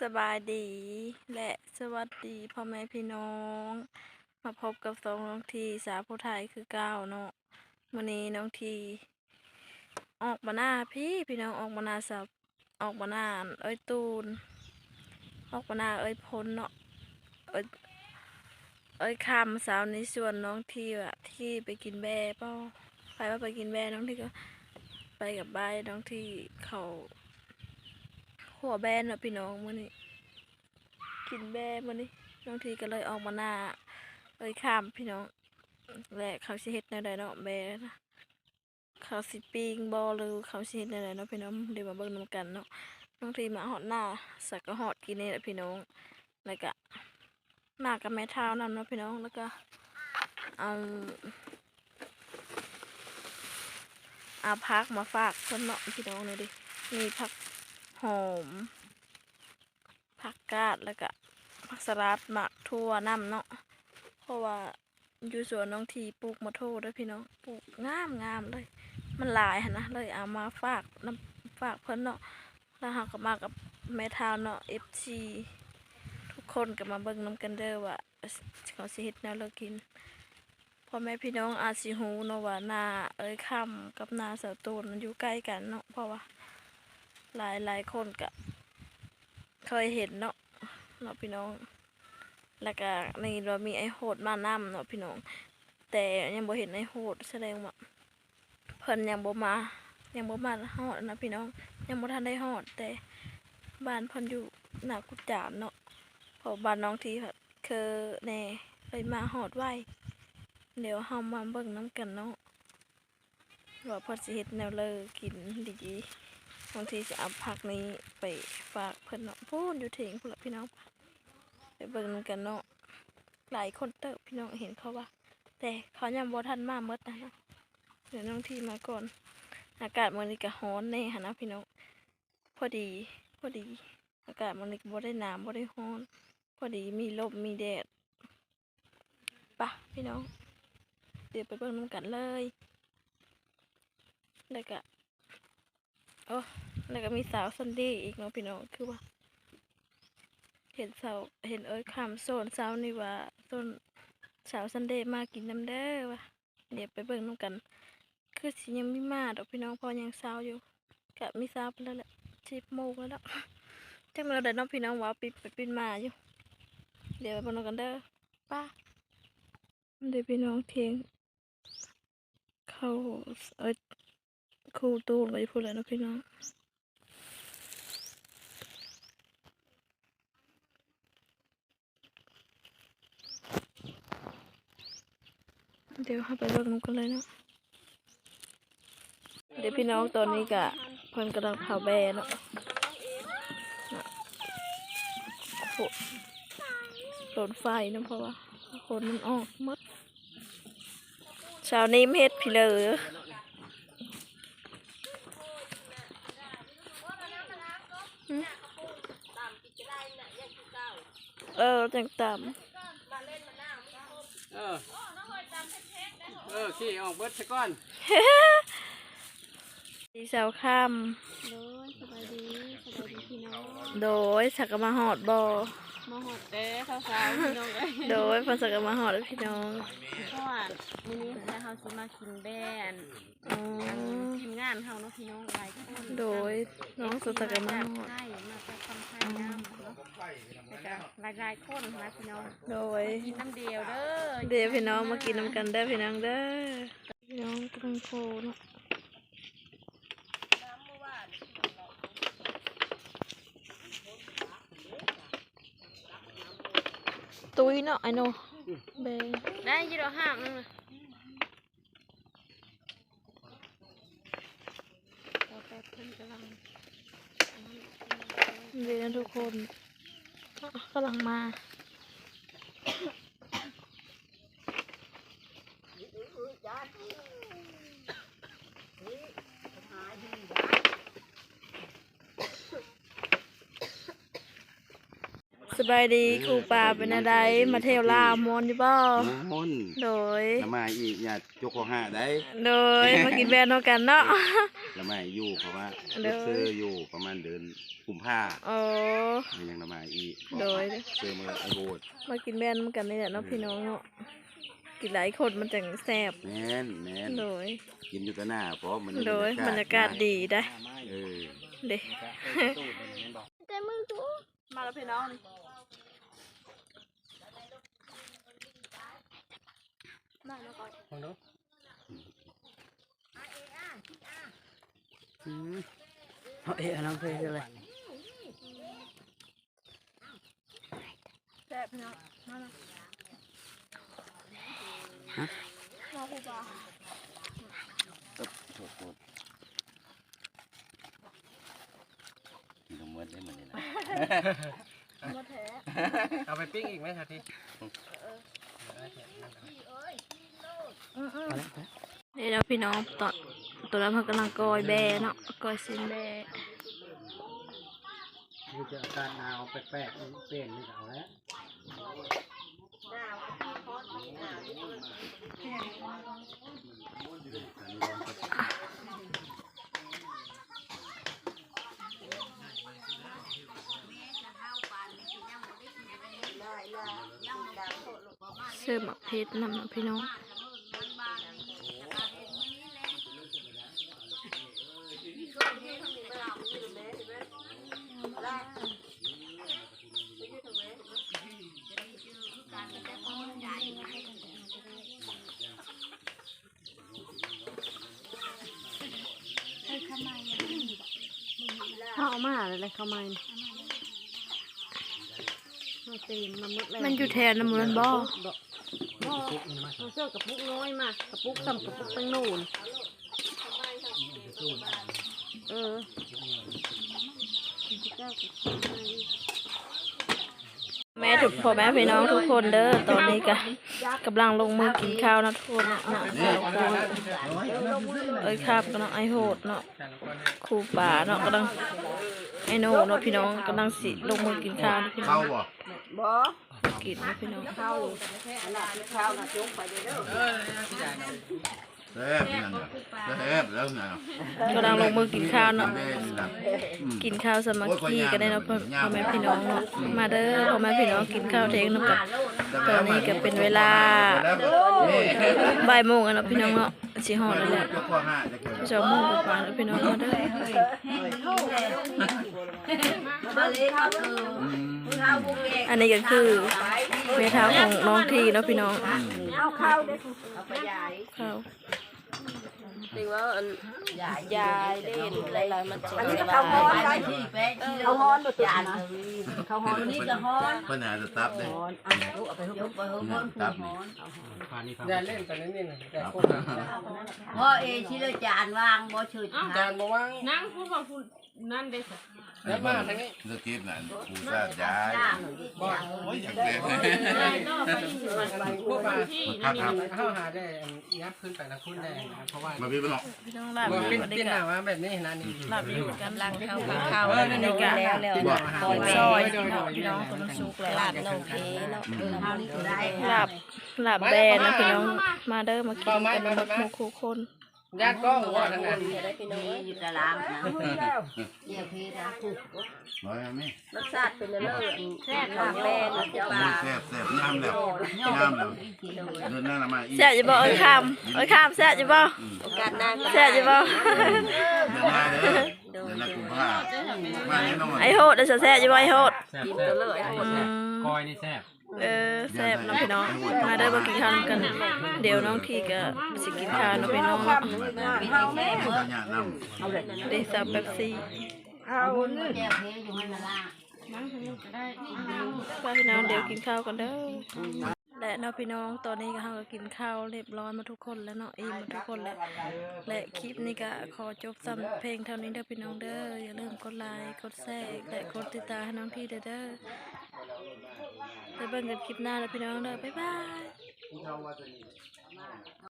ສະບາຍດີ ແລະ ສະຫວັດດີພໍ່ແມ່ພີ່ນ້ອງ ມາພົບກັບຊ່ອງນ້ອງທີສາວຜູ້ໄທຄືເກົ່າເນາະ. ມື້ນີ້ນ້ອງທີອອກມາໜ້າພີ້ ພີ່ນ້ອງ ອອກມາໜ້າສາວ ອອກມາໜ້າເອື້ອຍຕູນ ອອກມາໜ້າເອື້ອຍພົນເນາະ ເອື້ອຍ ເອື້ອຍຄຳ. ເຊົ້ານີ້ຊວນນ້ອງທີວ່າ ທີໄປກິນແບ້ບໍ່? ໃຜວ່າໄປກິນແບ້ ນ້ອງທີກໍໄປກັບບາຍ. ນ້ອງທີເຂົ້າຄົວແບ້ເນາະພີ່ນ້ອງ ມື້ນີ້ກິນແບ້ມື້ນີ້. ນ້ອງທີກໍເລີຍອອກມາໜ້າເອື້ອຍຄຳພີ່ນ້ອງ ແລະ ເຂົາຊິເຮັດແນວໃດເນາະ ແບ້ນະ ເຂົາຊິປີ້ງບໍ່ ຫຼືເຂົາຊິເຮັດແນວໃດເນາະພີ່ນ້ອງ ດຽວມາເບິ່ງນຳກັນເນາະ. ນ້ອງທີມາຮອດໜ້າ ສາກະຮອດກິນນີ້ແຫຼະພີ່ນ້ອງ ແລ້ວກະມາກັບແມ່ທ້າວນຳເນາະພີ່ນ້ອງ ແລ້ວກະເອົາ ເອົາຜັກມາຝາກເພິ່ນເນາະພີ່ນ້ອງ. ນີ້ເດ້ ມີຜັກຫອມ ຜັກກາດ ແລ້ວກະຜັກສະຫຼັດ ໝາກຖົ່ວນຳເນາະ ເພາະວ່າຢູ່ສວນນ້ອງທີປູກໝາກຖົ່ວເດີພີ່ນ້ອງ ປູກງາມໆເລີຍ ມັນຫຼາຍຫັ້ນນະ ເລີຍເອົາມາຝາກນຳ ຝາກເພິ່ນເນາະ. ແລ້ວເຮົາກໍມາກັບແມ່ທ້າວເນາະ ເອັຟຊີ ທຸກຄົນກໍມາເບິ່ງນຳກັນເດີວ່າເຂົາຊິເຮັດແນວໃດກິນ. ພໍ່ແມ່ພີ່ນ້ອງອາດຊິຮູ້ເນາະວ່າໜ້າເອື້ອຍຄຳກັບໜ້າສາວໂຕນມັນຢູ່ໃກ້ກັນເນາະ ເພາະວ່າຫຼາຍໆຄົນກະເຄີຍເຫັນເນາະ ເນາະພີ່ນ້ອງ. ແລ້ວກະໄດ້ຍິນວ່າມີອ້າຍໂຫດມານຳເນາະພີ່ນ້ອງ ແຕ່ຍັງບໍ່ເຫັນອ້າຍໂຫດ ສະແດງວ່າເພິ່ນຍັງບໍ່ມາ ຍັງບໍ່ມາຮອດນະພີ່ນ້ອງ ຍັງບໍ່ທັນໄດ້ຮອດ ແຕ່ບ້ານເພິ່ນຢູ່ໜ້າກຸດຈານເນາະ ເພາະບ້ານນ້ອງທີ ເຄີແດ່ ເລີຍມາຮອດໄວ. ດຽວເຮົາມາເບິ່ງນຳກັນເນາະ ວ່າເພິ່ນຊິເຮັດແນວໃດກິນດີ. ນ້ອງທີຊິເອົາຜັກນີ້ໄປຝາກເພິ່ນເນາະ ພຸ້ນຢູ່ເທິງພຸ້ນລະພີ່ນ້ອງ. ໄປເບິ່ງນຳກັນເນາະ ຫຼາຍຄົນເຕີບພີ່ນ້ອງ ເຫັນເຂົາວ່າ ແຕ່ເຂົາຍັງບໍ່ທັນມາໝົດນະ. ດຽວນ້ອງທີມາກ່ອນ ອາກາດມື້ນີ້ກະຮ້ອນແດ່ຫັ້ນນະພີ່ນ້ອງ ພໍດີ ພໍດີ ອາກາດມື້ນີ້ກະບໍ່ໄດ້ໜາວບໍ່ໄດ້ຮ້ອນ ພໍດີມີລົມມີແດດ. ປະພີ່ນ້ອງ ດຽວໄປເບິ່ງນຳກັນເລີຍ. ແລ້ວກະ ໂອ້ ແລ້ວກະມີສາວຊັນເດອີກເນາະພີ່ນ້ອງ ຄືວ່າເຫັນສາວ ເຫັນເອື້ອຍຄຳໂຊນເຊົ້ານີ້ວ່າ ໂຊນສາວຊັນເດມາກິນນຳເດີວ່າ. ດຽວໄປເບິ່ງນຳກັນ ຄືຊິຍັງມີມາດອກພີ່ນ້ອງ ເພາະຍັງເຊົ້າຢູ່ ກະມີເຊົ້າໄປແລ້ວແຫຼະ ສິບໂມງແລ້ວເນາະ. ຈັກແມ່ນແນວໃດເນາະພີ່ນ້ອງ ວ່າປິດໄປປິດມາຢູ່. ດຽວໄປເບິ່ງນຳກັນເດີ ປະ. ເດີພີ່ນ້ອງ ທຽງເຂົ້າ ເອີ ຄູ່ຕູນກໍຢູ່ພຸ້ນແຫຼະເນາະພີ່ນ້ອງ. ດຽວເຮົາໄປເບິ່ງນຳກັນເລີຍເນາະ. ເດີພີ່ນ້ອງ ຕອນນີ້ກະເພິ່ນກຳລັງເຜົາແບ້ເນາະ ໂອ້ໂຫ ໂດນໄຟນຳ ເພາະວ່າຄົນມັນອອກໝົດ. ຊາວນີ້ມາເຮັດພີເລີ ເອີ ຈັ່ງຕຳ ເອີ ເອີ ຂີ້ອອກເບິດຊະກ່ອນ. ສາວຄຳ ໂດຍ ສະບາຍດີ ສະບາຍດີພີ່ນ້ອງ. ໂດຍ ສັກກະມາຮອດບໍ່? ມາຮອດແຕ່ເຊົ້າໆ ພີ່ນ້ອງເອີຍ. ໂດຍ ເພິ່ນສັກກະມາຮອດແລ້ວພີ່ນ້ອງ ເພາະວ່າມື້ນີ້ເຮົາຊິມາກິນແບ້ ອັນ ໂອ້ ອັນທີມງານເຮົາເນາະພີ່ນ້ອງ ຫຼາຍຄົນ. ໂດຍ ນ້ອງສັກກະມາຮອດ ມາຈາກໄທ ມາຈາກຝັ່ງໄທນຳເນາະ ແລ້ວກະຫຼາຍໆຄົນນະພີ່ນ້ອງ. ໂດຍ ກິນນຳດຽວເດີ ເດີພີ່ນ້ອງ ມາກິນນຳກັນເດີພີ່ນ້ອງເດີ. ພີ່ນ້ອງກຳລັງໂທເນາະ ຕຸ້ຍເນາະ ອ້າຍໂນ ແບງ ໄດ້ຢູ່ດອກ ຫ້າມໜຶ່ງນະ. ເດ້ນະທຸກຄົນ ກຳລັງມາ. ສະບາຍດີ ອືມ ຄູປາ ເປັນແນວໃດ? ມາທ່ຽວລາວມ່ວນຢູ່ບໍ່? ມ່ວນ ໂດຍ ລະມາອີກ ຍາດຈົກຫົກຫ້າໄດ້ ໂດຍ ມາກິນແບນນຳກັນເນາະ ລະມາຢູ່ ເພາະວ່າ ໂດຍ ເຮັດເຊີຢູ່ປະມານເດືອນກຸມພາ ໂອ້ ຍັງລະມາ ເຊີມາໄອ້ໂຫດ ມາກິນແບນນຳກັນນີ້ແຫຼະເນາະ ອືມ ພີ່ນ້ອງເນາະ ກິນຫຼາຍຄົນມັນຈັ່ງແຊບ. ແມ່ນໆ ໂດຍ ກິນຢູ່ຕາໜ້າພ້ອມ ໂດຍ ບັນຍາກາດດີໄດ໋. ເອີ ເດ້ ແຕ່ມຶງຕູ້ ມາແລ້ວພີ່ນ້ອງ ມາແລ້ວກໍ ເບິ່ງດູ ອືມ ເອົາເອະ ເອົານ້ຳເພເລີຍ ແຊບພີ່ນ້ອງ ມາແລ້ວ ຮະ ມາຄູບາ ໂທດໆ ກິນບໍ່ໝົດເດ້ມື້ນີ້ນະ ໝົດແທ້ ເອົາໄປປີ້ງອີກໄໝສາວທີ? ເອີ ອືມໆ ນີ້ເນາະພີ່ນ້ອງ ຕອນ ຕອນນັ້ນເພິ່ນກຳລັງກ້ອຍແບ້ເນາະ ກ້ອຍຊີ້ນແບ້ ມີແຕ່ອາກາດໜາວແປກໆ ເປັນນີ້ກໍເອົາແລ້ວ. ເສີມໝາກເຜັດນຳເນາະພີ່ນ້ອງ ເຮົາເອົາມາແລ້ວ ເຂົ້າໃໝ່ ເຮົາເຕັມມາໝົດແລ້ວ ມັນຢູ່ແຖວນັ້ນບໍ່ແມ່ນບໍ່? ບໍ່ ເຮົາເຈີກະປຸກນ້ອຍມາ ກະປຸກສ່ຳກະປຸກແຕງໂມ. ເອີ ແມ່ທຸກ ພໍ່ແມ່ພີ່ນ້ອງທຸກຄົນເດີ ຕອນນີ້ກະກຳລັງລົງມືກິນເຂົ້າເນາະທຸກຄົນເນາະ ເອີຍຄາບກັບນ້ອງໄອໂຫດເນາະ ຄູບາເນາະ ກຳລັງ ໄອໂນເນາະພີ່ນ້ອງ ກຳລັງຊິລົງມືກິນເຂົ້າເນາະພີ່ນ້ອງ ເຂົ້າບໍ່? ບໍ່ ກິນເນາະພີ່ນ້ອງ ເຂົ້າ ອັນນັ້ນເຂົ້ານະ ຈົງໄປເດີ ເອີ ແຊບ ແຊບແລ້ວນະ ກຳລັງລົງມືກິນເຂົ້າເນາະ ກິນເຂົ້າສາມັກຄີກັນແດ່ເນາະ ພໍ່ແມ່ພີ່ນ້ອງເນາະ ມາເດີພໍ່ແມ່ພີ່ນ້ອງ ກິນເຂົ້າທ່ຽງນຳກັນ ຕອນນີ້ກະເປັນເວລາບ່າຍໂມງແລ້ວເນາະພີ່ນ້ອງເນາະ ຊິຮອດແລ້ວແຫຼະ ສອງໂມງກວ່າແລ້ວພີ່ນ້ອງ ມາເດີ ອັນນີ້ກະຄືແມ່ເຖົ້າຂອງນ້ອງທີເນາະພີ່ນ້ອງ ເອົາເຂົ້າເດ້ ເຂົ້າ ເຖິງວ່າອັນ ຢາຍເດ້ ຫຼາຍໆ ມັນ ອັນນີ້ກະເຂົ້າຮ້ອນໄດ໋ ເຂົ້າຮ້ອນບໍ່ເຕັມນະ ເຂົ້າຮ້ອນ ໂຕນີ້ກະຮ້ອນ ເພິ່ນຫາຈະຕັບເດ້ ຮ້ອນ ເອົາໄປເອົາໄປ ຕັບນີ້ ຢ່າເລ່ນກັນນີ້ນະ ຢ່າໂຄດ ບໍ່ເອຊິລະຈານວາງບໍ່ເຊີດ ຈານບໍ່ວາງ ນັ່ງຜູ້ວ່າຜູ້ ນັ້ນເດ້ ແລ້ວມາທາງນີ້ ສະກິບນັ້ນ ປູຊາດຢາຍ ບໍ່ ໂອ້ຍ ຢາກແຕກ ເຮົາຫາໄດ້ຍັບຂຶ້ນໄປທາງພຸ້ນແດ່ ເພາະວ່າ ມາພີ່ເນາະ ພີ່ນ້ອງ ລາບ ວ່າປິ່ນໜ້າມາແບບນີ້ນະ ນີ້ ລາບຢູ່ກຳລັງເຂົ້າ ເຂົ້າ ເອີ ນີ້ກະ ແລ້ວ ແລ້ວ ຊອຍ ພີ່ນ້ອງ ຕົວມັນສຸກແລ້ວ ລາບນ້ອງເພເນາະ ລາບ ລາບແບນເນາະພີ່ນ້ອງ ມາເດີ ມາກິນກັນໝົດໝູ່ຄູ່ຄົນ. ຍາດກ້ອງບໍ່ທາງນັ້ນ ມີຢູ່ຕະລາງນະ ເຈົ້າພີນະ ລົດຊາດເປັນແນວໃດ? ແຊບ ແຊບ ແຊບ ຍາມແລ້ວ ຍາມແລ້ວ ເດີນໜ້າມາອີກ ແຊບຢູ່ບໍ່? ເອີຍຄຳ ເອີຍຄຳ ແຊບຢູ່ບໍ່? ໂອກາດໜ້າ ແຊບຢູ່ບໍ່? ເດີນໜ້າເດີ ເດີນໜ້າກຸມພາ ມາແນ່ນອນ ໄອ້ໂຫດ ແຊບຢູ່ບໍ່ໄອ້ໂຫດ? ແຊບ ກິນໂຕເລີຍ ອືມ ກ້ອຍນີ້ແຊບ ເອີ ແຊບເນາະພີ່ນ້ອງ ມາເດີມາກິນເຂົ້ານຳກັນ ດຽວນ້ອງທີກະຊິກິນເຂົ້າເນາະພີ່ນ້ອງເນາະ ເດ ສາວເປັບຊີ ພາພີ່ນ້ອງດຽວກິນເຂົ້າກັນເດີ ແລະເນາະພີ່ນ້ອງ ຕອນນີ້ກະເຮົາກະກິນເຂົ້າຮຽບຮ້ອຍໝົດທຸກຄົນແລ້ວເນາະ ອີ່ມໝົດທຸກຄົນແລ້ວ ແລະຄລິບນີ້ກະຂໍຈົບສ່ຳພຽງເທົ່ານີ້ເດີພີ່ນ້ອງເດີ ຢ່າລືມກົດໄລ ກົດແຊ ແລະກົດຕິດຕາມໃຫ້ນ້ອງທີເດີ ໄປເບິ່ງກັນຄລິບໜ້າເດີພີ່ນ້ອງເດີ ບາຍບາຍ.